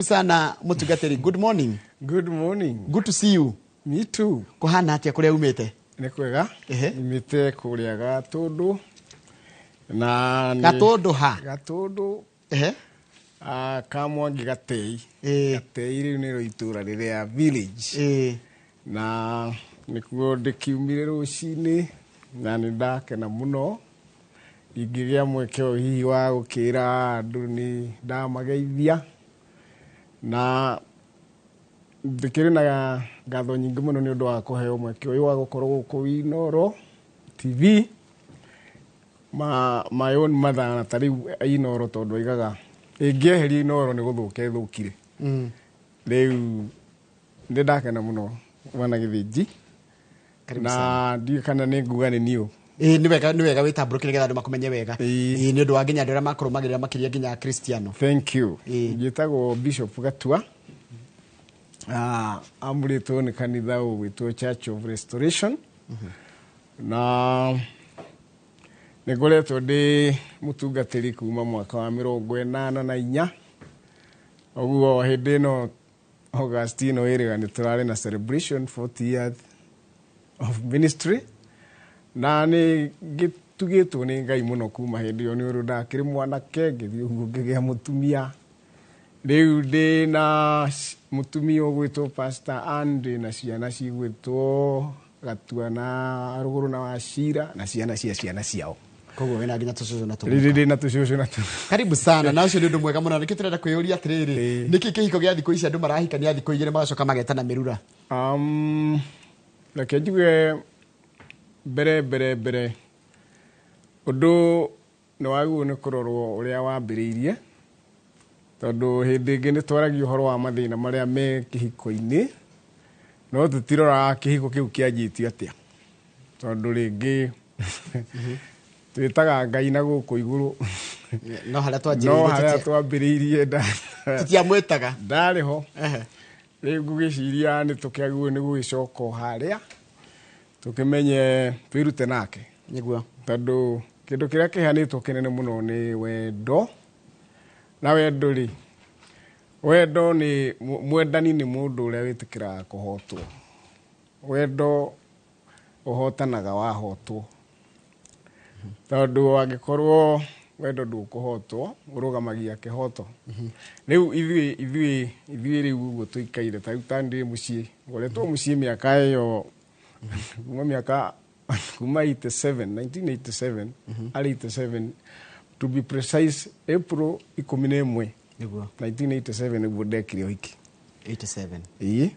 Sana mutungatĩri, good morning. Good morning. Good to see you. Me too. Kũhana atĩa kũrĩa umĩte? Nĩ kwega. Nyumĩte kũrĩa Gatũndũ na Gatũndũ ha? Gatũndũ. Ah, Kamwangi Gatei. Gatei rĩu nĩrĩo itũra rĩrĩa village. Na nĩkuo ndĩkiumire rũcinĩ na nĩ ndakena mũno ingĩgĩa mweke ũyũ hihi wa gũkĩra andũ nĩ ndamageithia na ndĩkĩrĩ na ngatho nyingĩ mũno nĩ ũndũ wa kũheo mweke ũyũ wa gũkorwo gũkũ Inooro TV. My own mother na ta rĩu Inooro tondũ aigaga ĩngĩeheria Inooro nĩ gũthũka ĩthũkire. Rĩu nĩ ndakena mũno, bwana Gĩthĩnji. Karibu na sana. Ndiũĩ kana nĩ nguga nĩ niũ. Ĩĩ, nĩ wega, nĩ wega wĩtambũrũke nĩgetha andũ makũmenye wega. Ĩĩ. Ĩĩ, nĩ ũndũ wa nginya andũ arĩa makũrũmagĩrĩra, makĩria nginya Kristiano. Thank you. Ĩĩ. Njĩtagwo Bishop Gatua. Ah, amũrĩtwo nĩ kanitha ũgwĩtwo Church of Restoration na nĩ ngoretwo ndĩ mũtungatĩri kuma mwaka wa 84. Ũguo hĩndĩ ĩno August ĩno ĩrĩga nĩ tũrarĩ na celebration 40 years of ministry na nĩ ngĩtugĩtwo nĩ Ngai mũno kuma hĩndĩ ĩyo nĩ ũndũ ndakĩrĩ mwanake ngĩthiĩ ũguo ngĩgĩa mũtumia. Rĩu ndĩ na mũtumia ũgwĩtwo Pastor Ann, ndĩ na ciana cigwĩtwo Gatua na Rũgũrũ na Wacira na ciana cia ciana ciao. Koguo wĩna nginya tũcũcũ na rĩu tũguka. Ndĩ na tũcũcũ na tũ. Karibu sana, na ũcio nĩ ũndũ mwega mũno. Nĩkĩo tũrenda kwĩyũria atĩrĩrĩ, nĩkĩ kĩhiko gĩa thikũ ici andũ marahikania thikũ 2 magacoka magetana mĩrura? Reke njuge mbere ũndũ nĩ wagĩrĩirwo nĩ kũrorwo ũrĩa wambĩrĩirie, tondũ hĩndĩ ĩngĩ nĩ twaragia ũhoro wa mathĩna marĩa me kĩhiko-inĩ no tũtiroraga kĩhiko kĩu kĩanjĩtio atĩa, tondũ rĩngĩ twĩtaga Ngai na gũkũ igũrũ. No harĩa no twanjĩrĩirie harĩa twambĩrĩirie tũtiamwĩtaga. Ndarĩ ho. Rĩu ngũgĩciria nĩ tũkĩagĩrĩirwo nĩ gũgĩcoka o harĩa tũkĩmenye twĩrute nake. Tondũ kĩndũ kĩrĩa kĩheanĩtwo kĩnene mũno nĩ wendo, na wendo rĩ, wendo nĩ mwendani nĩ mũndũ ũrĩa wĩtĩkĩraga kũhotwo. Wendo ũhotanaga wahotwo, tondũ angĩkorwo wendo ndũkũhotwo ũrũgamagia kĩhoto. Rĩu ithuĩ rĩu ũguo tũikaire ta rĩu ta ndĩ mũciĩ, ngoretwo mũciĩ mĩaka ĩyo kuma mĩaka kuma 87, 1987, arĩ 87 to be precise, April 11, 1987 nĩguo ndekire ũhiki. 87. Ĩĩ,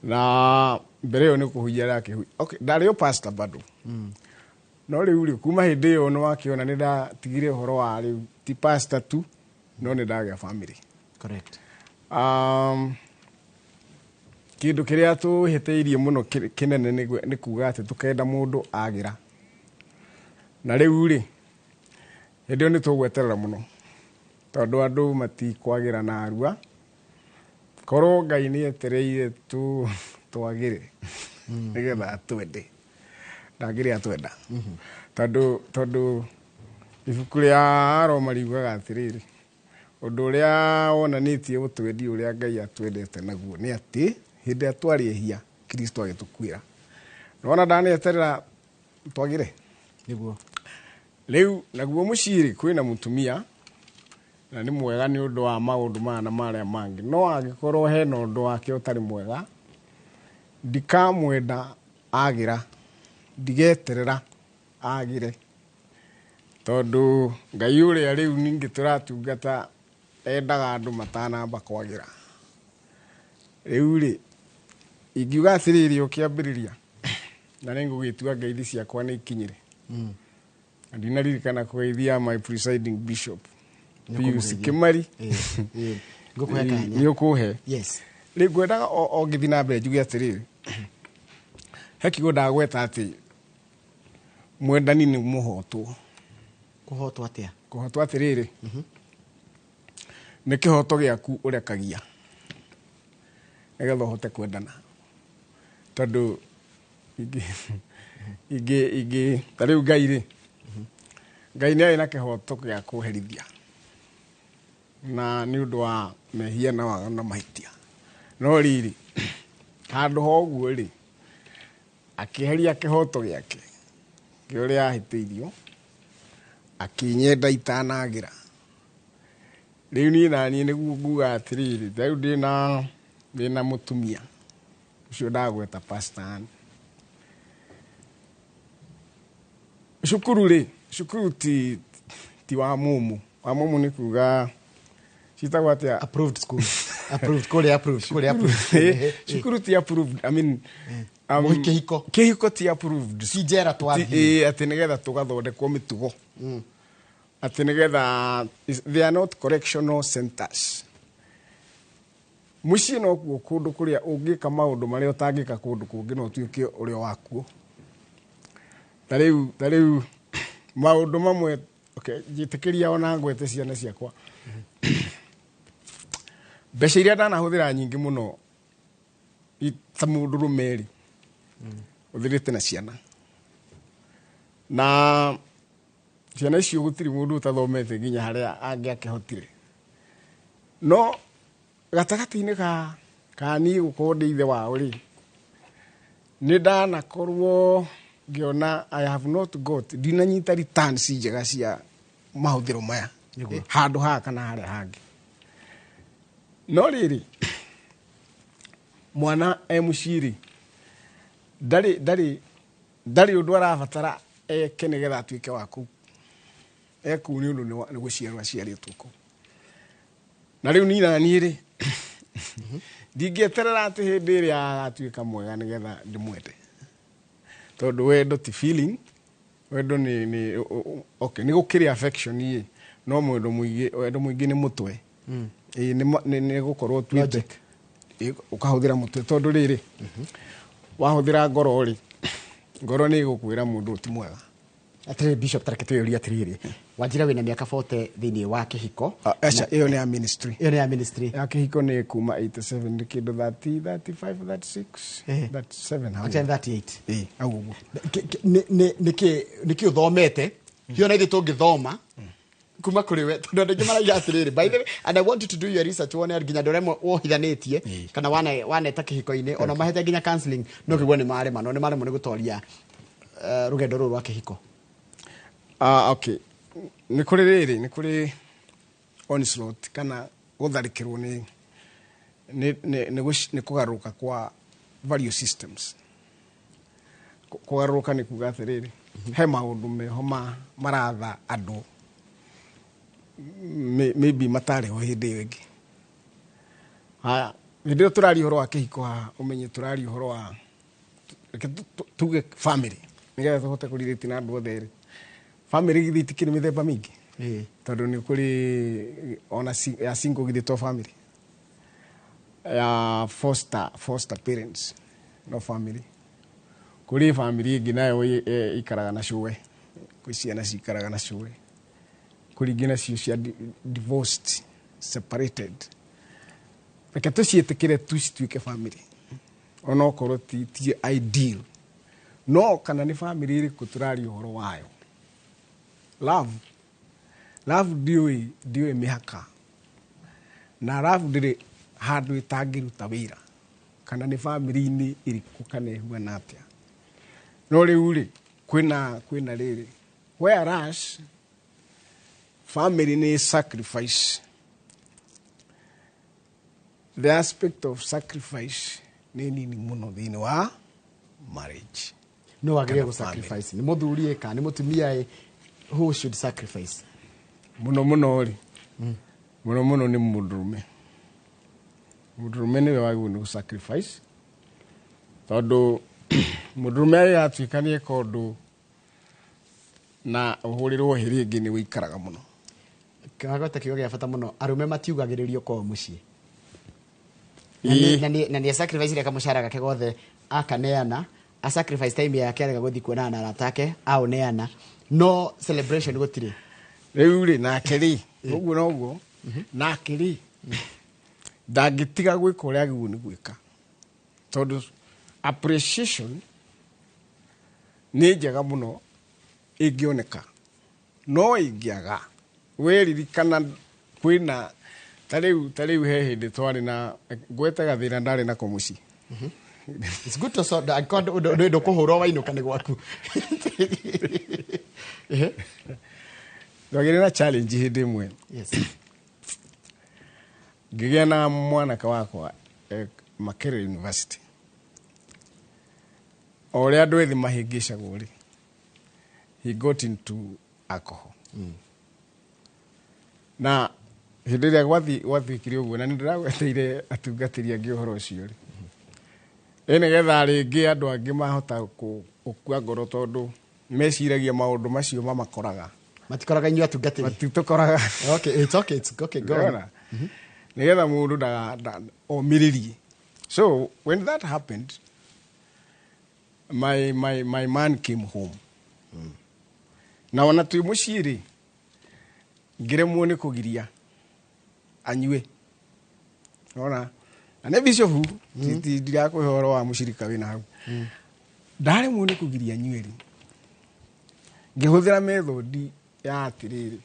na mbere ĩyo nĩ kũhunjia ndakĩhunjia. Okay, ndarĩ o pastor bado, no rĩu rĩ, kuma hĩndĩ ĩyo nĩ wakĩona nĩ ndatigire ũhoro wa rĩu ti pastor tu, no nĩ ndagĩa family. Kĩndũ kĩrĩa tũhĩtĩirie mũno kĩnene nĩ kuga atĩ tũkenda mũndũ agĩra, na rĩu rĩ, hĩndĩ ĩyo nĩ tũgweterera mũno tondũ andũ matikwagĩra narua. Korwo Ngai nĩ etereire tu twagĩre nĩgetha atwende, ndangĩrĩ atwenda, tondũ ibuku rĩa Aroma riugaga atĩrĩrĩ, ũndũ ũrĩa wonanĩtie ũtwendi ũrĩa Ngai atwendete naguo nĩ atĩ hĩndĩ ĩrĩa twarĩ ehia Kristo agĩtũkuĩra. Nĩwona ndaneterera twagĩre. Rĩu naguo mũciĩ rĩ, kwĩna mũtumia na nĩ mwega nĩ ũndũ wa maũndũ maya na marĩa mangĩ, no angĩkorwo hena ũndũ wake ũtarĩ mwega, ndikamwenda agĩra, ndigeterera agĩre, tondũ Ngai ũrĩa rĩu ningĩ tũratungata endaga andũ matanamba kwagĩra. Rĩu rĩ, ingiuga atĩrĩrĩ, ũkĩambĩrĩria na nĩ ngũgĩtua ngeithi ciakwa nĩ ikinyĩre. Na ndinaririkana kũgeithia my presiding bishop Pius Kimari. Ĩĩ, ngũkũhe kanya. Nĩ ũkũhe. Yes. Rĩu ngwendaga o ngĩthiĩ na mbere njuge atĩrĩrĩ, he kiugo ndagweta atĩ mwendani nĩ mũhotwo. Kũhotwo atĩa? Kũhotwo atĩrĩrĩ, nĩ kĩhoto gĩaku ũrekagia nĩgetha ũhote kwendana, tondũ ingĩ ta rĩu Ngai rĩ, Ngai nĩ arĩ na kĩhoto gĩa kũherithia. Na nĩ ũndũ wa mehia na waganu na mahĩtia. No rĩrĩ, handũ ha ũguo rĩ, akĩeheria kĩhoto gĩake kĩa ũrĩa ahĩtĩirio, akĩnyenda itanagĩra. Rĩu niĩ naniĩ nĩguo nguga atĩrĩrĩ, ta rĩu ndĩna mũtumia ũcio ndagweta Pastor Ann. Cukuru rĩ, cukuru ti wa mumu. Wa mumu nĩ kuga citagwo atĩa? Approved school. Approved, kũrĩa approved, kũrĩa approved. Cukuru ti approved. I mean, Kĩhiko. Kĩhiko ti approved. Ti njera twathiĩ. Atĩ nĩgetha tũgathondekwo mĩtugo. Atĩ nĩgetha, they are not correctional centers. Mũciĩ no kuo kũndũ kũrĩa ũngĩka maũndũ marĩa ũtangĩka kũndũ kũngĩ no ũtuĩke ũrĩa wakuo. Ta rĩu maũndũ mamwe, okay, njĩtĩkĩria ona ngwete ciana ciakwa. Mbeca iria ndanahũthĩra nyingĩ mũno ta mũndũrũme rĩ, ũthirĩte na ciana. Na ciana icio gũtirĩ mũndũ ũtathomete nginya harĩa angĩakĩhotire. No gatagatĩ-inĩ ka niĩ gũkorwo ndĩ ithe wao rĩ, nĩ ndanakorwo ngĩona I have not got, ndinanyita returns njega cia mahũthĩro maya handũ haha kana harĩa hangĩ. No rĩrĩ, mwana e mũciĩ rĩ, ndarĩ ũndũ arabatara eke nĩgetha atuĩke wa kũu. E kũu nĩ ũndũ nĩ gũciarwo aciarĩtwo kũu. Na rĩu niĩ na niĩ rĩ, ndingĩeterera atĩ hĩndĩ ĩrĩa agatuĩka mwega nĩgetha ndĩmwende. Tondũ wendo ti feeling, wendo nĩ okay, nĩ gũkĩrĩ affection ĩ, no wendo mũingĩ nĩ mũtwe. Nĩ gũkorwo ũtuĩte ũkahũthĩra mũtwe tondũ rĩrĩ, wahũthĩra ngoro rĩ, ngoro nĩ ĩgũkwĩra mũndũ ti mwega. Atĩrĩrĩ Bishop, tareke twĩyũrie atĩrĩrĩ, wanjira wĩna mĩaka 40 thĩinĩ wa kĩhiko. Aca, ĩyo nĩ ya ministry. Ĩyo nĩ ya ministry. Ya kĩhiko nĩ kuma 87 nĩ kĩndũ 30, 35, 36, 37, hau. Actually 38. Ĩĩ, hau ũguo. Nĩkĩ ũthomete? Hiyo na ithuĩ tũngĩthoma kuma kũrĩ we, tondũ andũ aingĩ marauga atĩrĩrĩ, by the way, and I want you to do your research wone nginya andũ arĩa wohithanĩtie kana waneta kĩhiko-inĩ, ona mahete nginya counseling, no kĩguo nĩ marema, no nĩ maremwo nĩ gũtoria rũgendo rũrũ rwa kĩhiko. Okay. Nĩ kũrĩ rĩrĩ, nĩ kũrĩ onslaught kana gũtharĩkĩrwo nĩ kũgarũrũka kwa value systems. Kũgarũrũka nĩ kuga atĩrĩrĩ, he maũndũ meho maratha andũ maybe matarĩ ho hĩndĩ ĩyo ĩngĩ. Haya, hĩndĩ ĩyo tũraria ũhoro wa kĩhiko haha, ũmenye tũraria ũhoro wa, reke tuge family, nĩgetha tũhote kũrelate na andũ othe rĩ. Family githĩ itikĩrĩ mĩthemba mĩingĩ? Tondũ nĩ kũrĩ ona ya single githĩ to family, ya foster parents no family. Kũrĩ family ĩngĩ nayo ĩikaraga na cũwe, kwĩ ciana cikaraga na cũwe, kũrĩ ingĩ nacio cia divorced, separated. Reke tũciĩtĩkĩre tu cituĩke family, onokorwo ti ideal, no kana nĩ family ĩrĩkũ tũraria ũhoro wayo. Love ndiũĩ mĩhaka, na love ndĩrĩ handũ ĩtangĩruta wĩra, kana nĩ family-inĩ ĩrĩkũ kana ĩhuana atĩa. No rĩu rĩ, kwĩna rĩrĩ, whereas family nĩ sacrifice, the aspect of sacrifice nĩ nini mũno thĩinĩ wa marriage. No wagĩrĩire gũ sacrifice nĩ mũthuri ĩ kana nĩ mũtumia ĩ, who should sacrifice? Mũno mũno rĩ, mũno mũno nĩ mũndũrũme. Mũndũrũme nĩwe wagĩrĩirwo nĩ gũ sacrifice, tondũ mũndũrũme agĩgatuĩka nĩ eka ũndũ na ũhũrĩrwo hĩ rĩngĩ nĩ wĩikaraga mũno. Kĩwagweta kiugo gĩa bata mũno, arũme matiugagĩrĩrio kwao mũciĩ. Na nĩ sacrifice reka mũcara gake gothe akaneana, a sacrifice time yake arega gũthiĩ kuonana na arata ake, aũneana, no celebration gũtirĩ. Rĩu rĩ, nake rĩ, ũguo noguo, nake rĩ, ndangĩtiga gwĩka ũrĩa agĩrĩirwo nĩ gwĩka, tondũ appreciation nĩ njega mũno ĩngĩoneka, no ĩngĩaga, weririkana kwĩna Ta rĩu he hĩndĩ twarĩ na ngwete gathĩna ndarĩ nako mũciĩ. It's good to sort angĩkorwo ndũkũhũrwo wainũka nĩ gwaku. Twagĩrĩ na challenge hĩndĩ ĩmwe. Ngĩgĩa na mwanake wakwa Makerere University. O ũrĩa andũ ethĩ mahĩngĩcagwo rĩ, he got into alcohol. Na hĩndĩ ĩrĩa gwathiĩkire ũguo, na nĩ ndĩragweteire atungatĩri angĩ ũhoro ũcio rĩ, ĩ nĩgetha rĩngĩ andũ angĩ mahota gũkua ngoro, tondũ meciragia maũndũ macio mamakoraga. Matikoraga inyuĩ atungatĩri. Matitũkoraga. Okay, it's okay, it's okay, go on. Unaona? Nĩgetha mũndũ omĩrĩrie. So when that happened, my man came home na ona twĩ mũciĩ rĩ, ngĩremwo nĩ kũgiria anyue. Ona na nĩ bishofu, ndirakũhe ũhoro wa mũcirika wĩna hau. Ndaremwo nĩ kũgiria anyue rĩ, ngĩhũthĩra method ya atĩrĩrĩ,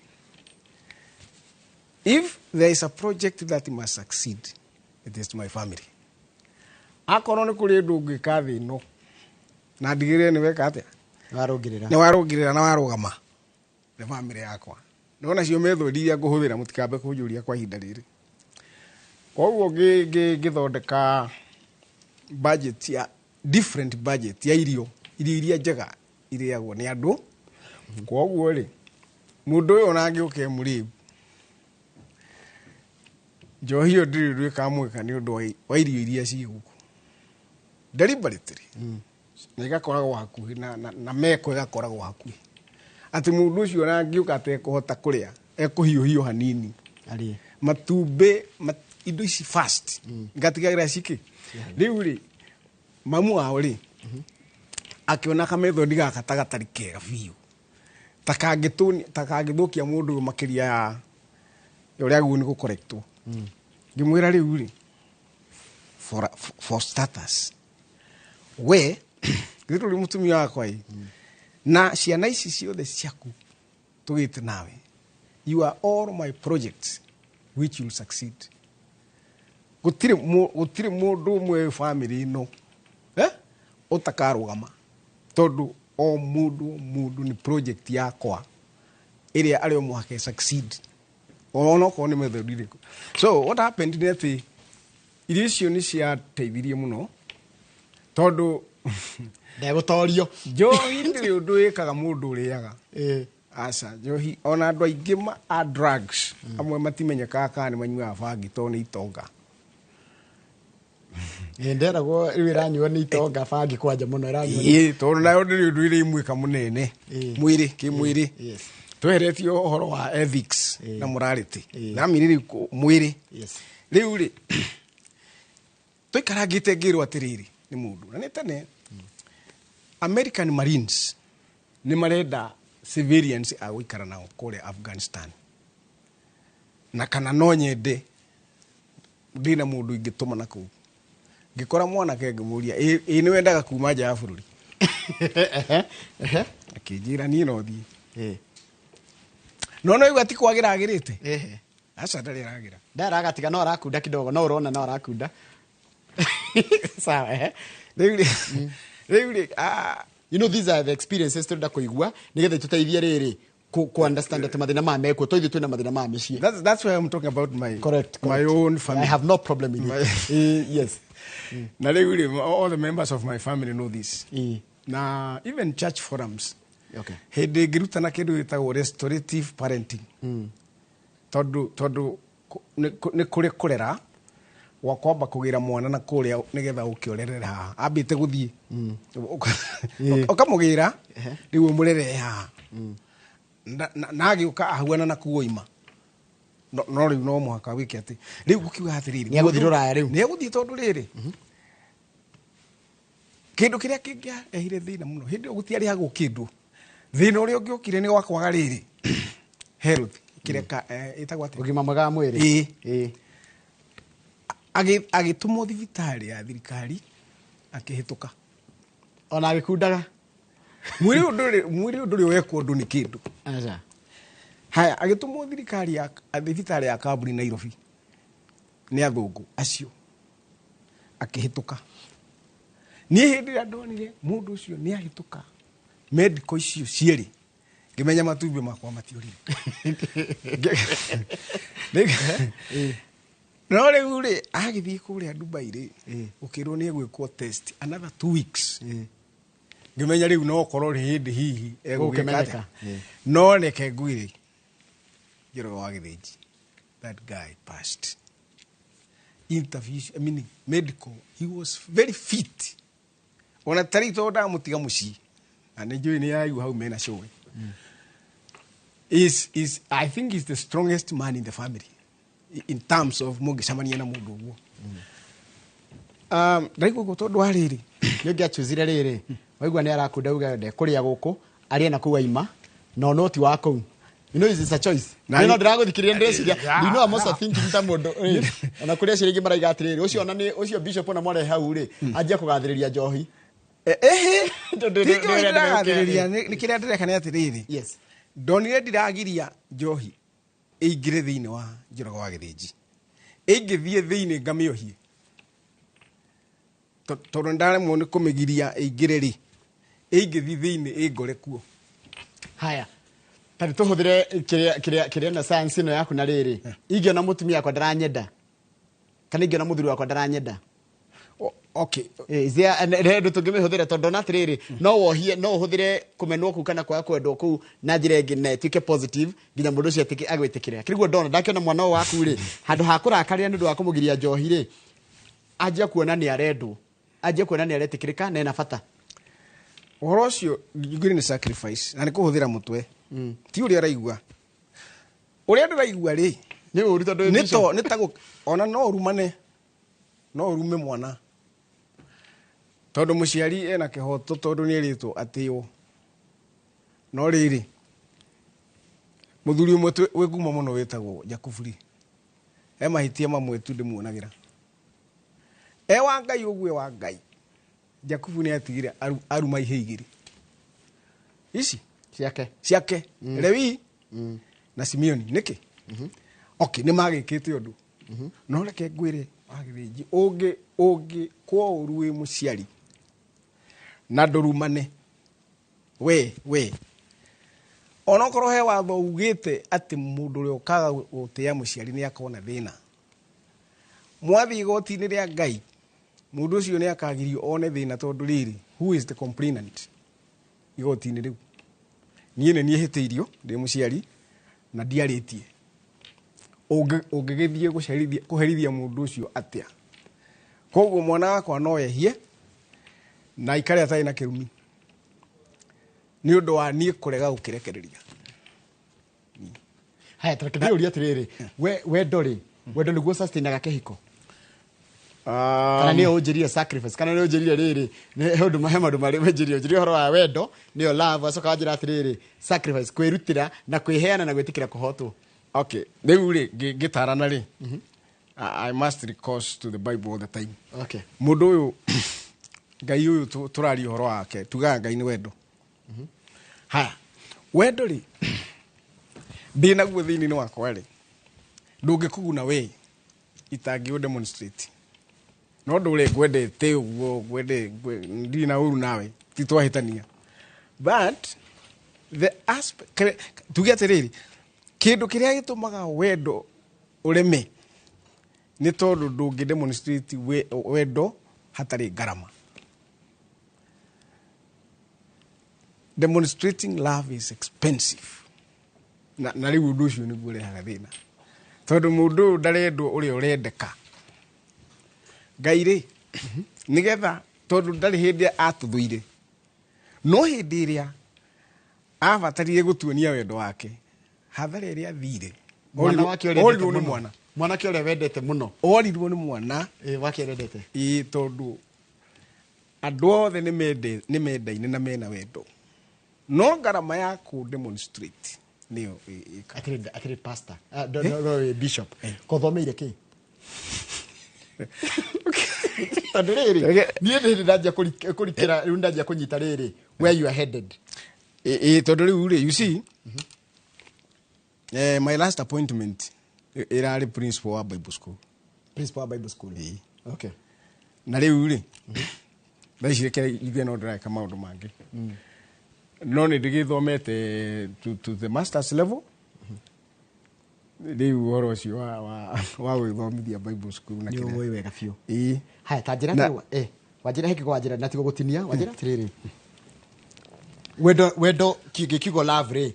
if there is a project that must succeed, it is my family. Akorwo nĩ kũrĩ ũndũ ũngĩka thĩ ĩno na ndigĩrĩre nĩ weka atĩa, Warũngĩrĩra. Nĩ warũngĩrĩra na warũgama, nĩ family yakwa. Nona cio method iria ngũhũthĩra, mũtikambe kũnjũria kwa ihinda rĩrĩ. Koguo ngĩthondeka budget ya different budget ya irio, irio iria njega irĩagwo nĩ andũ. Koguo rĩ, mũndũ ũyũ ona angĩũka e mũrĩu, njohi ĩyo ndĩrĩ ũndũ ĩkamwĩka nĩ ũndũ wa irio iria ciĩ gũkũ deliberately, na igakoragwo hakuhĩ na meko ĩgakoragwo hakuhĩ, atĩ mũndũ ũcio ona angĩũka atekũhota kũrĩa, ekũhiũhio hanini. Arĩe. Matumbĩ, indo ici fast ngatigagĩra cikĩ. Rĩu rĩ, mamu wao rĩ, akĩona kamethodi gaka ta gatarĩ kega biũ, ta kangĩthũkia mũndũ ũyũ makĩria ya ũrĩa agĩrĩirwo nĩ gũkorektwo. Ngĩmwĩra, rĩu rĩ, for starters, we githĩ ndũrĩ mũtumia wakwa ĩ, na ciana ici ciothe ciaku tũgĩte nawe, you are all my projects which will succeed. Gũtirĩ mũndũ ũmwe family ĩno, eh, ũtakarũgama, tondũ o mũndũ o mũndũ nĩ project yakwa ĩrĩa arĩ o mũhaka succeed, onokorwo nĩ method ĩrĩkũ. So what happened nĩ atĩ irio icio nĩ ciateithirie mũno, tondũ Ndegũtorio. Njohi ndĩrĩ ũndũ ĩkaga mũndũ ũrĩaga. Aca, njohi ona andũ aingĩ a drugs amwe matimenyekaga kana nĩ manyuaga bangi tondũ nĩ itonga. Nderagwo rĩu ĩranyuo nĩ itonga bangi kwanja mũno ĩranyuo. Ĩĩ, tondũ nayo ndĩrĩ ũndũ ĩrĩ imwĩka mũnene mwĩrĩ kĩmwĩrĩ. Tweheretio ũhoro wa ethics na morality, namini rĩu mwĩrĩ. Rĩu rĩ, tũikarangĩte, ngĩrwo atĩrĩrĩ nĩ mũndũ na nĩ tene, American Marines nĩ marenda civilians a gũikara nao kũrĩa Afghanistan, na kana no nyende ndĩna mũndũ ingĩtũma na kũu. Ngĩkora mwanake, ngĩmũria, ĩ nĩ wendaga kuma nja ya bũrũri? Akĩnjĩra, niĩ no thiĩ. No no igua ti kwagĩra agĩrĩte. Aca, ndarĩ aragĩra. Ndaragatiga no arakunda kidogo, no ũrona no arakunda. Sawa, ehe. Rĩu rĩ You know, these are the experiences tũrenda kũigua nĩgetha tũteithie rĩrĩ ku understand atĩ mathĩna maya mekuo, to ithuĩ twĩna mathĩna ma mĩciĩ. That's why I'm talking about my my own family. I have no problem with it. Yes. Na rĩu rĩ, all the members of my family know this, na even church forums, hĩndĩ ĩngĩrutana kĩndũ gĩtagwo restorative parenting, tondũ nĩ kũrĩ kũrera gwa kwamba kũgĩra mwana na kũrĩa nĩgetha ũke ũrerere haha ambĩte gũthiĩ. Ũkamũgĩra rĩu ũmũrerere haha. Na agĩũka ahuana na kuoima, no rĩu no mũhaka wĩke atĩ rĩu gũkiuga atĩrĩrĩ, Nĩ egũthiĩ rũraya rĩu. Nĩ egũthiĩ, tondũ rĩrĩ, kĩndũ kĩrĩa kĩngĩarehire thĩna mũno hĩndĩ ĩyo gũtiarĩhagwo kĩndũ. Thĩna ũrĩa ũngĩokire nĩ wa kwaga rĩrĩ, health kĩrĩa ĩtagwo atĩa? Ũgima mwega wa mwĩrĩ. Ĩĩ. Agĩtũmwo thibitarĩ ya thirikari, akĩhĩtũka. Ona agĩkundaga. Mwĩrĩ ũyũ ndũrĩ wekwo ũndũ nĩ kĩndũ. Aca. Haya, agĩtũmwo thirikari ya thibitarĩ ya kambuni Nairobi. Nĩ athũngũ acio akĩhĩtũka. Niĩ hĩndĩ ĩrĩa ndonire mũndũ ũcio nĩ ahĩtũka medical icio cierĩ, ngĩmenya matumbĩ makwa matiũrire. No rĩu rĩ, agĩthiĩ kũrĩa Dubai rĩ, ũkĩrwo nĩ egwĩkwo test another 2 weeks. Ngĩmenya rĩu no korwo rĩ hĩndĩ hihi egũgĩka Gũkĩmenyeka. atĩa. No reke ngwĩre, Njoroge wa Gĩthĩnji, that guy passed interview, I mean medical. He was very fit. Ona tarĩ tondũ ndamũtiga mũciĩ na nĩ njũĩ nĩ araigua hau mena cũĩ, is I think is the strongest man in the family in terms of mũngĩcemania na mũndũ ũguo. Ndaigua ũguo tondũ wa rĩrĩ. Nĩ ũngĩachuzire rĩrĩ, waigua nĩ arakunda, uga ndekũrĩa gũkũ, arĩe na kũu aima, no no ti wa kũu. You know, it's a choice. No ndĩragũthikĩrĩria, ndĩreciria, you know, I'm also thinking ta mũndũ rĩ, ona kũrĩ acio rĩngĩ maraiga atĩrĩrĩ, ũcio ona nĩ ũcio bishop ona mwarehe hau rĩ, anjia kũgathĩrĩria njohi. Ehe. Tondũ Ti njohi nĩ ũrĩa ndĩragathĩrĩria, nĩ kĩrĩa ndĩreka nĩ atĩrĩrĩ, ndonire ndiragiria njohi ĩingĩre thĩinĩ wa Njoroge wa Gĩthĩnji, ĩngĩthiĩ thĩinĩ ngamĩohie, tondũ ndaremwo nĩ kũmĩgiria ĩingĩre rĩ, ĩngĩthiĩ thĩinĩ ĩngore kuo. Haya, ta nĩ tũhũthĩre kĩrĩa na science ĩno yaku na rĩrĩ, ingĩona mũtumia wakwa ndaranyenda kana ingĩona mũthuri wakwa ndaranyenda. Okay. Is there he ũndũ tũngĩmĩhũthĩra? Tondũ ona atĩrĩrĩ, no wohie, no ũhũthĩre kũmenwo kũu kana kwaga kwendwo kũu na njĩra ĩngĩ na ĩtuĩke positive nginya mũndũ ũcio agwĩtĩkĩre. Kĩrĩguo ndona ndakĩona mwana ũyũ waku rĩ, handũ ha kũrakarĩra nĩ ũndũ wa kũmũgiria njohi rĩ, anjia kuona nĩ arendwo, anjia kuona nĩ aretĩkĩrĩka na ena bata. Ũhoro ũcio ngwĩre nĩ sacrifice na nĩ kũhũthĩra mũtwe, ti ũrĩa ũraigua. Ũrĩa ndĩraigua rĩ, Nĩ ũru tondũ nĩ to nĩ ta ona no ũrumane, no ũrume mwana tondũ mũciari ena kĩhoto, tondũ nĩ erĩtwo atĩo. No rĩrĩ, mũthuri ũmwe wĩ ngumo mũno wĩtagwo Jakubu rĩ, he mahĩtia mamwe tu ndĩmuonagĩra e wa Ngai ũguo. E wa Ngai Jakubu nĩ atigire aruma ihe igĩrĩ ici ciake. Ciake, Lewi na Simeoni. Nĩkĩ? Okay, nĩ magĩkĩte ũndũ. No reke ngwĩre wagĩthĩnji, ũngĩ ũngĩ kwa ũru wĩ mũciari na ndũrumane we onokorwo he watho ugĩte atĩ mũndũ ũrĩa ũkaga gũtĩa mũciari nĩ akona thĩna, mwathiĩ igoti-inĩ rĩa Ngai, mũndũ ũcio nĩ akagirio one thĩna, tondũ rĩrĩ, who is the complainant igoti-inĩ rĩu? Niĩ nĩ niĩ hĩtĩirio ndĩ mũciari na ndiarĩtie. Ũngĩgĩthiĩ kũherithia mũndũ ũcio atĩa? Koguo mwana wakwa no ehie na aikare atarĩ na kĩrumi nĩ ũndũ wa niĩ kũrega gũkĩrekereria. Haya, tareke ndĩũrie atĩrĩrĩ, we wendo rĩ, wendo nĩguo sustainaga kĩhiko kana nĩyo ũnjĩrire sacrifice, kana nĩyo ũnjĩrire rĩrĩ, he ũndũ, he maũndũ marĩ ũnjĩrire ũhoro wa wendo nĩyo love, acoka wanjĩra atĩrĩrĩ, sacrifice, kwĩrutĩra na kwĩheana na gwĩtĩkĩra kũhotwo. Okay, rĩu rĩ, ngĩtarana rĩ, I must recourse to the Bible all the time. Mũndũ ũyũ Ngai ũyũ tũraria ũhoro wake, tugaga Ngai nĩ wendo. Haya, wendo rĩ, ndĩ naguo thĩinĩ wakwa rĩ, ndũngĩkũguna we itangĩ demonstrate. No ndũre ngwendete ũguo ngwende ndirĩ na ũru nawe, ti twahĩtania, but the aspect, tuge atĩrĩrĩ, kĩndũ kĩrĩa gĩtũmaga wendo ũreme nĩ tondũ ndũngĩ demonstrate wendo hatarĩ ngarama. Demonstrating love is expensive, na rĩu ũndũ ũcio nĩguo ũrehaga thĩna, tondũ mũndũ ũyũ ndarendwo ũrĩa ũrendeka. Ngai rĩ, nĩgetha, tondũ ndarĩ hĩndĩ atũthũire, no hĩndĩ ĩrĩa abatarire gũtuonia wendo wake, hathara ĩrĩa athire. Mwana wake ũrĩa Orirwo endete nĩ mũno. mwana. Mwanake ũrĩa wendete mũno. Orirwo nĩ mwana. Ĩ, wake endete. Ĩĩ, tondũ andũ othe nĩ mendaine na mena wendo, no ngarama ya kũ demonstrate nĩyo ĩka. Atĩrĩ pastor. Ah, no, no, bishop, kothomeire kĩ? Tondũ rĩrĩ, niĩ nĩ ndanjia kũrikĩra rĩu, ndanjia kũnyita rĩrĩ, where you are headed. Ĩ, tondũ rĩu rĩ, you see, my last appointment ĩrarĩ principal wa Bible school. Principal wa Bible school. Okay. Na rĩu rĩ, thaa ici reke ithuĩ no ndĩreka maũndũ mangĩ, no nĩ ndĩgĩthomete to the masters level. Rĩu ũhoro ũcio wa gwĩthomithia Bible school na Nĩ kĩrĩa. ũĩ wega biũ. Ĩĩ. Haya, ta njĩra atĩrĩ, wanjĩra hĩkĩko, wanjĩra na tigo gũtinia, wanjĩra atĩrĩrĩ, wendo gĩkiugo love rĩ,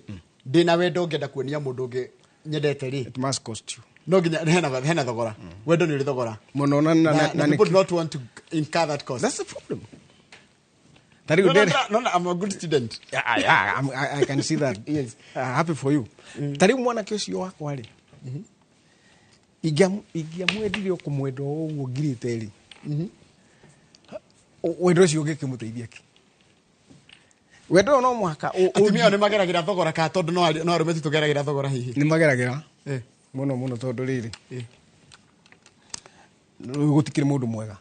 ndĩna wendo ngĩenda kuonia mũndũ ũngĩ nyendete rĩ, It must cost you. No nginya hena thogora. Wendo nĩ ũrĩ thogora. Mũno na Na people do not want to incur that cost. That's the problem. Ta rĩu No, no, no, no, I'm a good student. Yeah, I can see that. Yes. Happy for you. Ta rĩu mwanake ũcio wakwa rĩ, ingĩamwendire o kũmwenda o ũguo ngirĩte rĩ, wendo ũcio ũngĩkĩmũteithia kĩ? Wendo ũyũ no mũhaka Atumia nĩ mageragĩra thogora ka tondũ no arũme tu tũgeragĩra thogora hihi? Nĩ mageragĩra mũno mũno, tondũ rĩrĩ, rĩu gũtikĩrĩ mũndũ mwega,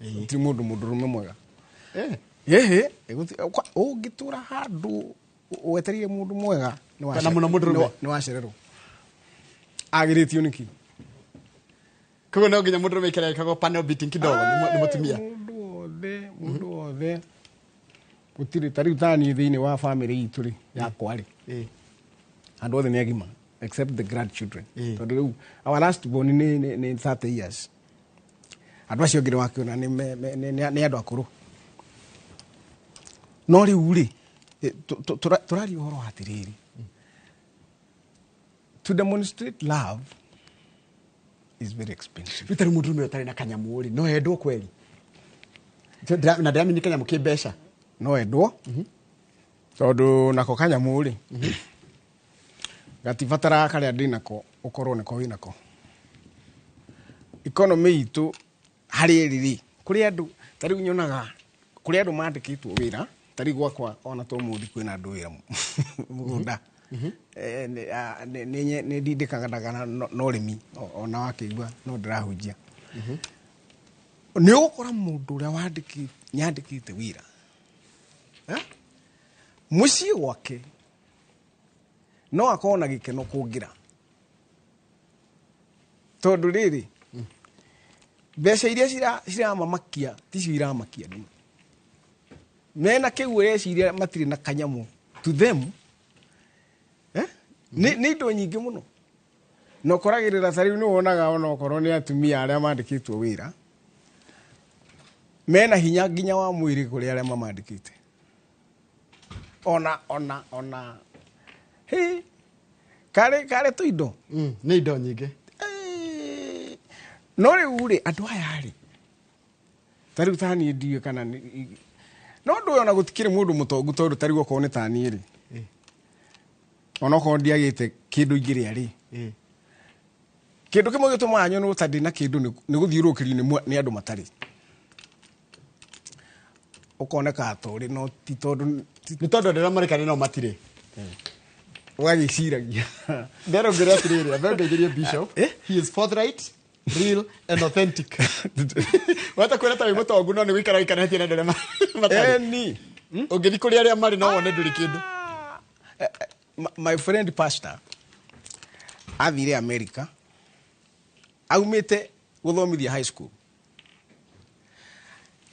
gũtirĩ mũndũ mũndũrũme mwega. Ĩhĩ, ũngĩtũra handũ wetereire mũndũ mwega nĩ Kana mũno mũndũrũme. Nĩ wacererwo. Agĩrĩtio nĩkĩ? Koguo no nginya mũndũrũme aikare agĩkagwo panel beating kidogo nĩ mũtumia. Mũndũ wothe gũtirĩ. Ta rĩu taniĩ thĩinĩ wa family itũ rĩ, yakwa rĩ, andũ othe nĩ agima except the grandchildren, tondũ rĩu our last born nĩ 30 years. Andũ acio angĩ nĩ wakĩona nĩ andũ akũrũ. No rĩu rĩ, tũraria ũhoro wa atĩrĩrĩ, to demonstrate love is very expensive. Rĩu tarĩ mũndũrũme ũtarĩ na kanyamũ rĩ, no endwo kweri? Na ndĩramenya kanyamũ kĩ mbeca. No endwo, tondũ nako kanyamũ rĩ, gatibataraga karĩa ndĩ nako ũkorwo nĩko wĩ nako. Economy itũ harĩ ĩrĩ rĩ, kũrĩ andũ, ta rĩu nyonaga kũrĩ andũ mandĩkĩtwo wĩra. Ta rĩu gwakwa ona to mũthi kwĩna andũ wĩra mũgũnda. Nĩ ndindĩkaga na ũrĩmi, ona wakĩigua no ndĩrahunjia. Nĩ ũgũkora mũndũ ũrĩa nyandĩkĩte wĩra, Eh? Mũciĩ gwake no akorwo na gĩkeno kũngĩra, tondũ rĩrĩ, mbeca iria ciramamakia ticio iramakia andũ mena kĩu ũreciria matirĩ na kanyamũ. To them, eh? Nĩ indo nyingĩ mũno na ũkoragĩrĩra. Ta rĩu nĩ wonaga ona okorwo nĩ atumia arĩa mandĩkĩtwo wĩra mena hinya nginya wa mwĩrĩ kũrĩ arĩa mamandĩkĩte. Ona hĩ karĩ tũindo. Nĩ indo nyingĩ. No rĩu rĩ, andũ aya rĩ, ta rĩu taniĩ ndiũĩ kana no ndũ ũyũ ona gũtikĩrĩ mũndũ mũtongu, tondũ ta rĩu okorwo nĩ taniĩ rĩ, ona okorwo ndiagĩte kĩndũ ingĩrĩa rĩ, kĩndũ kĩmwe gĩtũmaga nyonwo ta ndĩna kĩndũ nĩ gũthiũrũrũkĩrio nĩ andũ matarĩ, ũkoneka ta ũrĩ, no ti tondũ Nĩ tondũ andũ arĩa marekane no matirĩ. Ũgagĩciragia. Ndero ngĩre atĩrĩrĩ, ambe ngeithĩrie Bishop. Eh? He is forthright, real and authentic. Wata kwĩra ta wĩ mũtongu no nĩ gũikara ũikaranĩtie na andũ arĩa matarĩ. Eni. Ũngĩthiĩ kũrĩ arĩa marĩ no wone ndũrĩ kĩndũ. My friend pastor athire America aumĩte gũthomithia high school,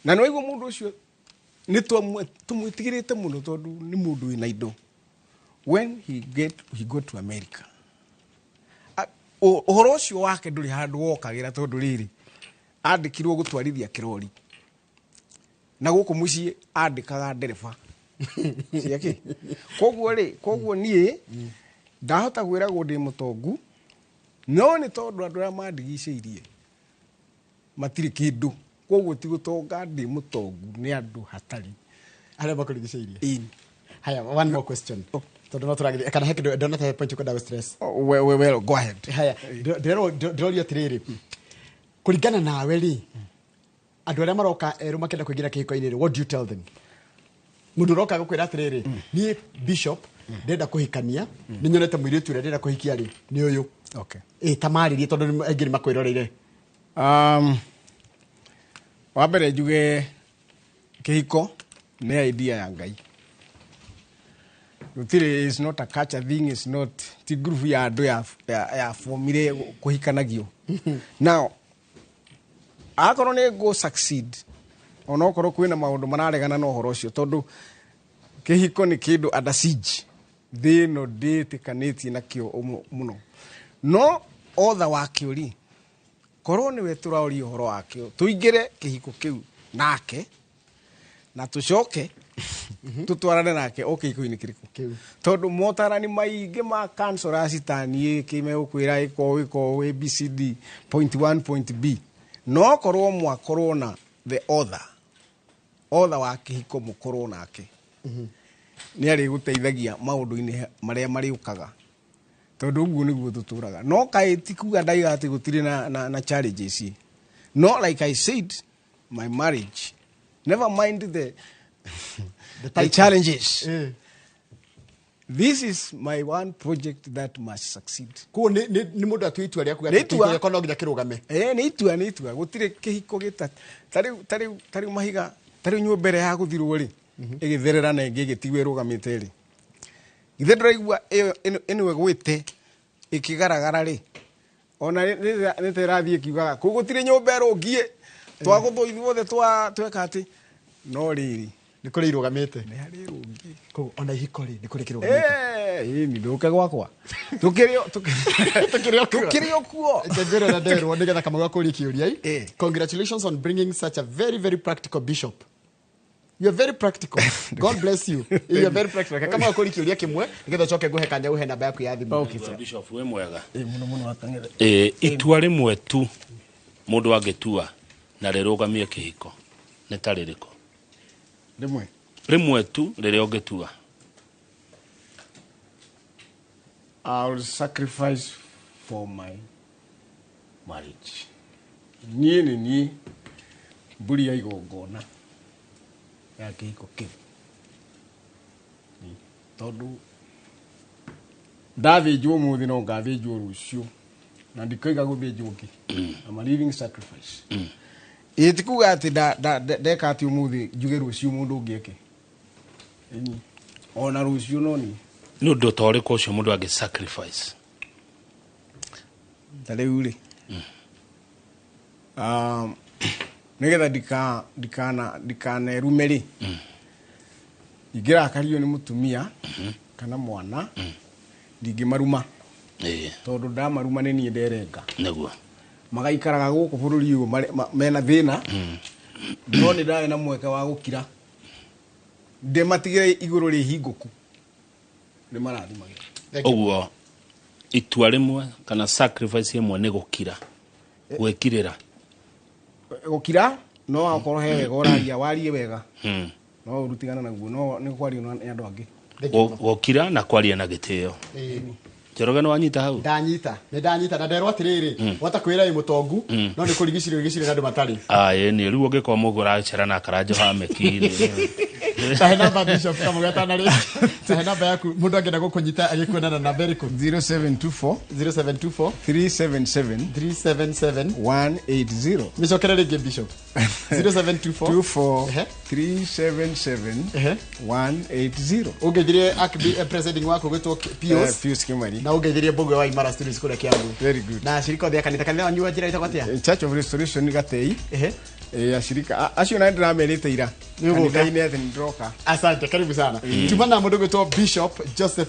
na nĩ waigua mũndũ ũcio nĩ tũmwĩtigĩrĩte mũno tondũ nĩ mũndũ wĩna indo. When he got to America, ũhoro ũcio wake ndũrĩ handũ wokagĩra, tondũ rĩrĩ, andĩkirwo gũtwarithia kĩrori na gũkũ mũciĩ andĩkaga ndereba ciake. Koguo rĩ, koguo niĩ ndahota gwĩragwo ndĩ mũtongu, no nĩ tondũ andũ arĩa mandigicĩirie matirĩ kĩndũ, koguo ti gũtonga ndĩ mũtongu, nĩ andũ hatarĩ. Arĩa makũrigicĩirie. Ĩni. Haya, one more question, tondũ no tũragĩthiĩ kana he kĩndũ ndona ta point ũkwenda gũ stress? Oh, well, go ahead. Haya, ndĩroria atĩrĩrĩ, kũringana nawe rĩ, andũ arĩa maroka erũ makĩenda kũingĩra kĩhiko-inĩ rĩ, what do you tell them? Mũndũ ũroka gũkwĩra atĩrĩrĩ, niĩ Bishop ndĩrenda kũhikania, nĩ nyonete mũirĩtu ũrĩa ndĩrenda kũhikia rĩ, nĩ ũyũ. Ĩ ta marĩrie, tondũ aingĩ nĩ makwĩroreire. Wa mbere njuge kĩhiko nĩ idea ya Ngai. Gũtirĩ, is not a culture thing, is not, ti group ya andũ ya formire kũhikanagio. Now Akorwo nĩ ngũ succeed onokorwo kwĩna maũndũ mararegana na ũhoro ũcio, tondũ kĩhiko nĩ kĩndũ under siege, thĩ ĩno ndĩtĩkanĩtie nakĩo mũno. No otha wakĩo rĩ, korwo nĩwe tũraũria ũhoro wakĩo, tũingĩre kĩhiko kĩu nake na tũcoke tũtwarane nake o kĩhiko-inĩ kĩrĩkũ, tondũ motarani maingĩ ma counselors ta niĩ kĩmegũkwĩra ĩka ũũ, ĩka ũũ, ABCD point 1 point B, no korwo mwakorwo na the other other wa kĩhiko mũkorwo nake nĩ arĩgũteithagia maũndũ-inĩ marĩa marĩũkaga, tondũ ũguo nĩguo tũtũraga. No kaĩ ti kuga ndaiga atĩ gũtirĩ na challenges. No like I said, my marriage, never mind the challenges, this is my one project that must succeed. Koguo nĩ mũndũ atue itua rĩa kuga Nĩ atĩ itua. kĩhiko gĩakwa no nginya kĩrũgame. Nĩ itua, nĩ itua. Gũtirĩ kĩhiko gĩta tarĩu mahiga, tarĩu nyũmba ĩrĩa ya gũthirwo rĩ, ĩgĩtherera na ĩngĩ ĩgĩtigwo ĩrũgamĩte rĩ, githĩ ndũraigua ĩyo ĩno ĩgwĩte ĩkĩgaragara rĩ, ona nĩ ta ĩrathiĩ ĩkiugaga kũu gũtirĩ nyũmba ĩrũngiĩ, twagũthwo ithuothe tweka atĩ, no rĩrĩ Nĩ kũrĩ irũgamĩte. Nĩ harĩ ĩrũngiĩ. Koguo ona ihiko rĩ, nĩ kũrĩ kĩrũgamĩte. Ĩni ndũke gwakwa tũkĩrĩ Tũkĩrĩ o kuo. Tũkĩrĩ o kuo. Ngwĩre na nderwo nĩgetha Kamau akũrie kĩũria. Eh. Congratulations on bringing such a very, very practical bishop. You are very practical. God bless you. You are very practical. Kamau akũrie kĩũria kĩmwe nĩgetha ũcoke ngũhe kanya ũhe namba yaku ya thimũ. Okay, sir. Bishop, wĩ mwega? Ĩ, mũno mũno akang'ethe. Itua rĩmwe tu mũndũ angĩtua na rĩrũgamie kĩhiko nĩ ta rĩrĩkũ? Rĩmwe. Rĩmwe tu rĩrĩa ũngĩtua. I'll sacrifice for my marriage. Niĩ nĩ niĩ mbũri ya igongona ya kĩhiko kĩu. Niĩ. Tondũ ndathĩnjwo ũmũthĩ no ngathĩnjwo rũciũ na ndikoiga gũthĩnjwo ngĩ. I'm a living sacrifice. Ĩ ti kuga atĩ ndeka atĩ ũmũthĩ njuge rũciũ mũndũ ũngĩ eke. Ĩni. Ona rũciũ no niĩ. Nĩ ũndũ ta ũrĩkũ ũcio mũndũ angĩ sacrifice? Ta rĩu rĩ, nĩgetha ndikanerume rĩ, ingĩrakario nĩ mũtumia kana mwana, ndingĩmaruma, tondũ ndamaruma nĩ niĩ nderenga. Magaikaraga gũkũ bũrũri ũyũ mena thĩna, no nĩ ndarĩ na mweke wa gũkira ndĩmatigĩre igũrũ rĩ hingũku nĩ marathimagĩra. Thank you. Ũguo itua rĩmwe kana sacrifice ĩmwe nĩ gũkira, gwĩkirĩra. Gũkira no akorwo he wega ũraria, warie wega, no ũrutigana naguo no nĩ kwario na nĩ andũ angĩ. Thank you. Gũkira na kwaria na gĩtĩo. Njoroge, nĩ wanyita hau? Ndanyita, nĩ ndanyita na nderwo atĩrĩrĩ, wata kwĩra ĩ mũtongu no nĩ kũrigicĩrio rigicĩrio na andũ matarĩ. Ĩ nĩ rĩu ũngĩkorwo mũgũ ũracera na karanjoha meki-rĩ. Tahe namba, Bishop Kamau, gatana rĩ, tahe namba yaku mũndũ angĩenda gũkũnyita agĩkuonana, namba ĩrĩkũ? 0724 0724 377 377 180. Mĩcokere rĩngĩ, Bishop. 0724 24 Ehe. 377 Ehe. 180. Ũngeithirie presiding waku gwĩtwo Pius. Pius Kimani. Na ũngeithirie Mbũgwe wa Imara Studios kũrĩa Kiambu. Very good. Na ashirika othe a kanitha. Kanitha wanyu wa njĩra ĩtagwo atĩa? Church of Restoration Gatei. Ehe. Ashirika acio na ndĩramerĩte ira Nĩ ũgũka. kanitha-inĩ atĩ nĩ ndĩroka. Asante, karibu sana. Tuma na mũndũ gwĩtwo Bishop Joseph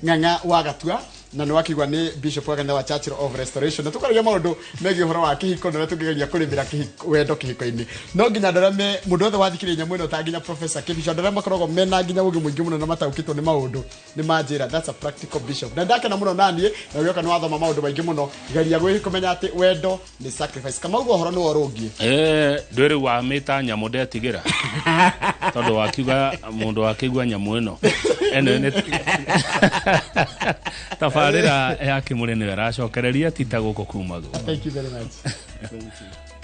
Ng'ang'a wa Gatua, na nĩ wakigua nĩ bishop wa kanitha wa Church of Restoration, na tũkaragia maũndũ megiĩ ũhoro wa kĩhiko na ũrĩa tũngĩgeria kũrĩmĩra wendo kĩhiko-inĩ. No nginya andũ arĩa me mũndũ wothe wathikĩrĩria nyamũ ĩno, ta nginya Professor Kĩbico, andũ arĩa makoragwo mena nginya ũgĩ mũingĩ mũno na mataũkĩtwo nĩ maũndũ nĩ manjĩra that's a practical bishop, na ndakena mũno naniĩ na ũgĩoka nĩ wathoma maũndũ maingĩ mũno. Geria kũmenya atĩ wendo nĩ sacrifice. Kamauga ũhoro nĩ worũngiĩ. Ndwĩ rĩu wamĩta nyamũ ndetigĩra, tondũ wakiuga mũndũ wakĩigua nyamũ ĩno ĩno nĩ tabarĩra ya kĩmũrĩ nĩyo ĩracokereria tita gũkũ kumagwo. Thank you very much. Thank you.